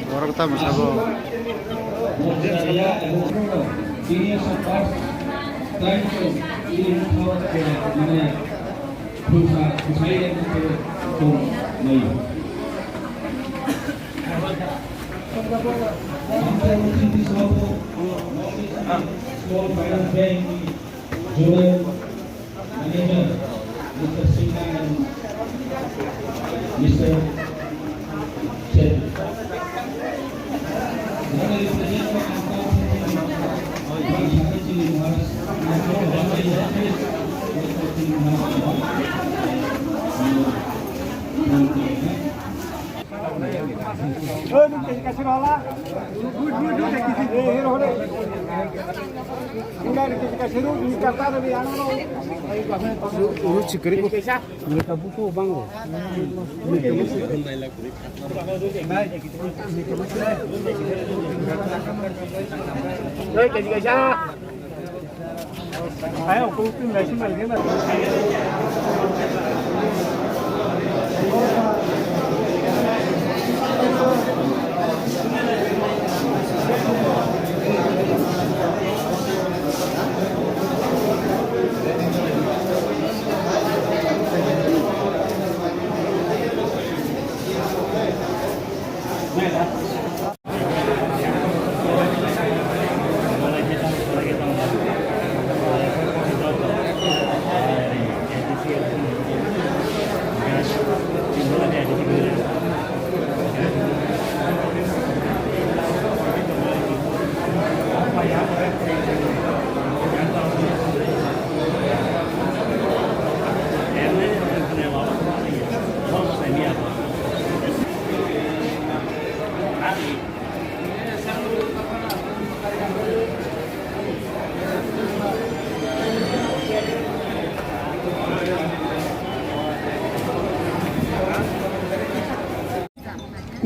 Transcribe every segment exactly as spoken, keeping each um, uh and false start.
Borok tamo sabo. Small Finance Bank ni General Manager, Mister Singh and Mister Chetty.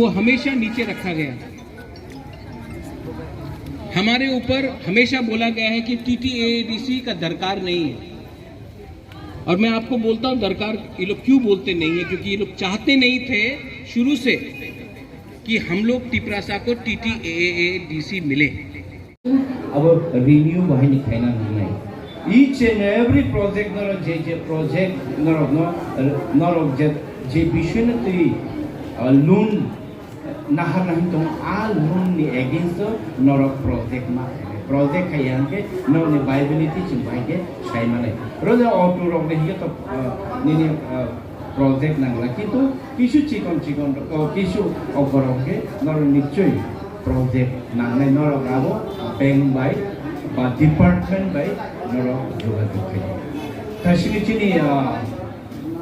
को हमेशा नीचे रखा गया। हमारे ऊपर हमेशा बोला गया है कि टीटीएएडीसी का दरकार नहीं है। और मैं आपको बोलता हूँ, दरकार ये लोग क्यों बोलते नहीं है, क्योंकि ये लोग चाहते नहीं थे शुरू से कि हम लोग तिपरासा को टीटीएएडीसी मिले। Abo renew bahai ni khaina nangnai. Each and every project norok je je project norok no, norok je, je bisoi no twi, uh, loan nahar nahim tongo, a loan ni against o norok project ma khainai. Project khai ya hwnkhe norok ni viability chwng bahai khe sai manai. Oro je auto rok ni hwnkhe to, uh, nini, uh, project nangla, kintu kisu chikon chikon rok, o kisu okborok khe norok nichoi project nangnai, norok abo bank bai ba department bai norok jogajog khai. Thasini chini, ah,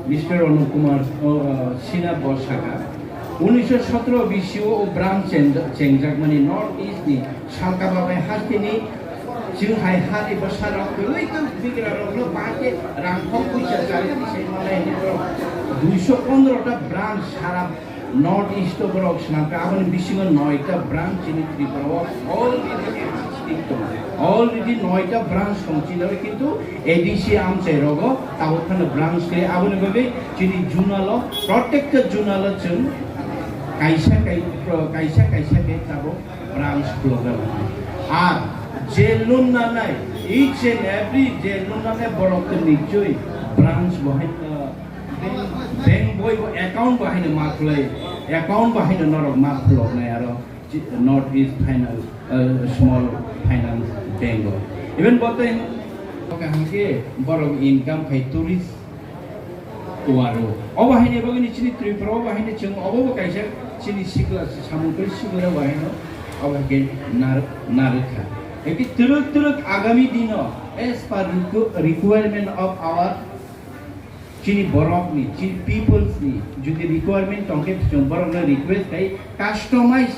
Mister Anup Kumar, oh, ah, Sinha bo sakha, unisho sotro bisi o branch cheng-, chengjak mani North East ni Salka babai hasteni chwng hai ha ni bwsa rok kwrwi tong bigra rok no bahai khe rang thok puisa chari twi sai manai hwnwi borok duiso pondro ta branch sara North East o borok swnam kha, aboni bisingo noita branch chini Tripura o already existing tongo. Already noita branch tong chini aro kintu A D C amchai rogo tabuk phano branch khe aboni bagwi chini zonal o, protected zonal o chwng kaisa kai-, pro-, kaisa kaisa khe tabuk branch khulokjak. Ar je loan nanai, each and every je loan nanai borok to nichoi branch bahai, uh, bank boi bo account bahai no ma khulai, account bahai no norok ma khuloknai aro chi-, North East Finance, uh, Small Finance Bank o. Even bo tei kaham khe borok income khai tourist Waro. Obo haini bagwi ni chini Tripura, obo haini chwng obo bo kaisa chini sikla samung twi sikla bo haino obo hai khe nar-, narwkha. Hai khe twrwk twrwk agami dino as per requ-, requirement of our chini borok ni, chini peoples ni, jodi requirement tong khe chwng borok no request khai customize